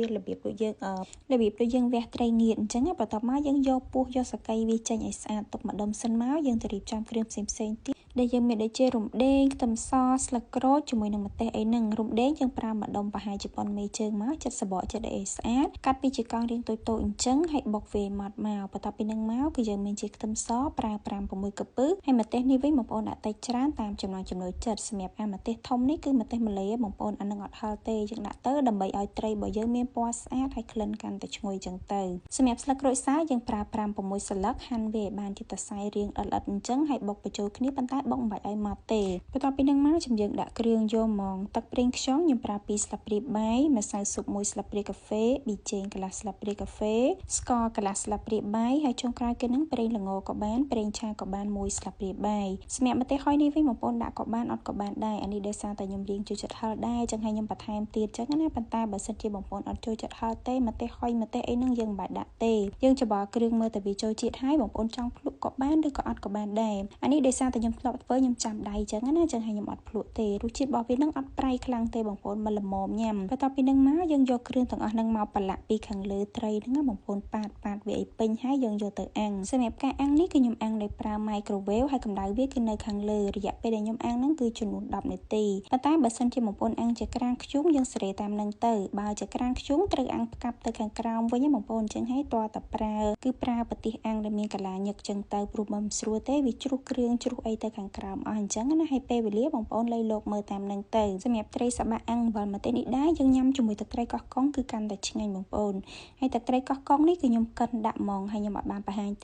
វារបៀបដូចយើងរបៀបដូចយើងវះត្រីងៀតអញ្ចឹងបន្ទាប់មកយើងយកពោះយកសកីវាចេញឲ្យស្អាតទុកម្ដុំសិនមកយើងទៅរៀបចំគ្រឿងផ្សេងផ្សេងទៀតដែលយើងមានដូចជារំដេងខ្ទឹមសស្លឹកក្រូចជាមួយនឹងម្ទេសអីហ្នឹងរំដេងយើងប្រើម្ដុំប្រហែលជាប៉ុនមេជើងមកចិត្តសបកចិត្តអីស្អាតកាត់ពីជាកង់រាងតូចតូចអញ្ចឹងហើយបុកវាម៉ត់មកបន្ទាប់ពីនឹងមកគឺយើងមានជាខ្ទឹមសប្រើ5 6កពឹសហើយម្ទេសនេះវិញបងប្អូនដាក់តិចច្រើនតាមចំណង់ចំណូលចិត្តសម្រាប់អាម្ទេសធំនេះគឺម្ទេសម្លេបងប្អូនអានឹងអត់ហឹរទេយើងដាក់ទៅដើម្បីឲ្យត្រីរបស់យើងមានពណ៌ស្អាតហើយក្លិនកាន់តែឈ្ងុយចឹងទៅសម្រាប់ស្លឹកក្រូចសើចយើងប្រើ5 6ស្លឹកហាន់វាឲ្យបានជាតសៃរាងល្អិតៗអញ្ចឹងហើយបុកបញ្ចូលគ្នាប៉ុន្តែបុកមិនបាច់ឲ្យម៉ត់ទេបន្ទាប់ពីនឹងមកខ្ញុំយើងដាក់គ្រឿងយកហ្មងទឹកប្រេងខ្យងខ្ញុំប្រើ2ស្លាបព្រាបាយម្សៅស៊ុប1ស្លាបព្រាកាហ្វេប៊ីចេងកន្លះស្លាបព្រាកាហ្វេស្ករកន្លះស្លាបព្រាបាយហើយចុងក្រោយគេនឹងប្រេងល្ងក៏បានប្រេងឆាក៏បាន1ស្លាបព្រាបាយសម្រាប់ម្ទេសហុយនេះវិញបងប្អូនដាក់ក៏បានអត់ក៏បានដែរអានេះដោយសារតែខ្ញុំរៀងចូលចិត្តហឹរដែរចឹងហើយខ្ញុំបន្ថែមទៀតចឹងណាប៉ុន្តែបើសិនជាបងប្អូនអត់ចូលចិត្តហឹរទេម្ទេសហុយម្ទេសអីហ្នឹងយើងមិនបាច់ដាក់ទេយើងច្របល់គ្រឿងមើលតែវាចូលជាតិហើយបងប្អូនចង់ភ្លក់ក៏បានឬក៏អត់ក៏បានដែរអានេះដោយសារតែខ្ញុំធ្លាប់ធ្វើខ្ញុំចាំដៃចឹងណាចឹងហើយខ្ញុំអត់ភ្លក់ទេរសជាតិរបស់វានឹងអត់ប្រៃខ្លាំងទេបងប្អូនមិនល្មមញ៉ាំបន្ទាប់ពីនឹងមកយើងយកគ្រឿងទាំងអស់នឹងមកប្រឡាក់ពីខាងលើត្រីហ្នឹងណាបងប្អូនប៉ាតប៉ាតវាឲ្យពេញហើយយើងយកទៅអាំងសម្រាប់ការអាំងនេះគឺខ្ញុំអាំងដោយប្រើ microwave ហើយកម្ដៅវាគឺនៅខាងលើរយៈពេលដែលខ្ញុំអាំងហ្នឹងគឺចំនួន10នាទីប៉ុន្តែបើសិនជាបងប្អូនអាំងជាក្រានធ្យូងយើងសេរីតាមនឹងទៅបើជាក្រានធ្យូងត្រូវអាំងផ្កាប់ទៅខាងក្រោមវិញបងប្អូនអញ្ចឹងហើយតើតប្រើគឺប្រើប្រទេសអាំងដែលមានកលាញឹកចឹងទៅព្រោះមិនស្រួលទេវាជ្រុះគ្រឿងជ្រុះអីទៅខាងក្រោមអស់អញ្ចឹងណាហើយពេលវេលាបងប្អូនលៃលោកមើលតាមនឹងទៅសម្រាប់ត្រីសបាក់អាំងអំបិលម្ទេសនេះដែរយើងញ៉ាំជាមួយទឹកត្រីកោះកុងគឺកាន់តែឆ្ងាញ់បងប្អូនហើយទឹកត្រីកោះកុងនេះគឺខ្ញុំកិនដាក់ហ្មងហើយខ្ញុំអត់បានបង្ហាញទេ។